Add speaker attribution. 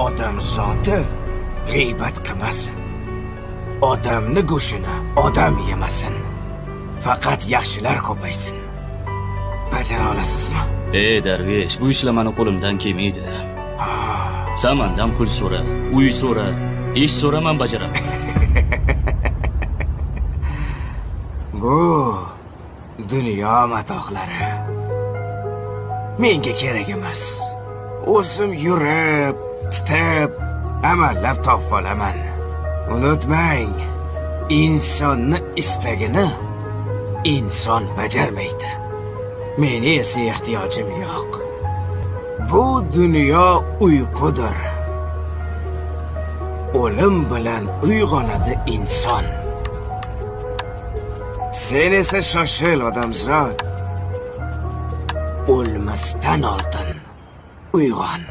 Speaker 1: Odam zoti g'iybat qilmasin. Odamni go'shini odam yemasin. Faqat yaxshilar ko'paysin. Bajara olasizmi?
Speaker 2: Ey darvesh, bu ishlar mani qo'limdan kelmaydi. San mandan pul so'ra, uy so'ra, ish so'ra, man bajaraman.
Speaker 1: Bu dunyo matohlari. Menga kerak emas. O'zim yurib, titib, amallab topib olaman. Unutmang, insonni istagini inson bajarmaydi. Meni esa ehtiyojim yo'q. Bu dunyo uyqudir. O'lim bilan uyg'onadi inson. Sen esa shoshil, odamzod. O'lmasdan oldin uyg'on.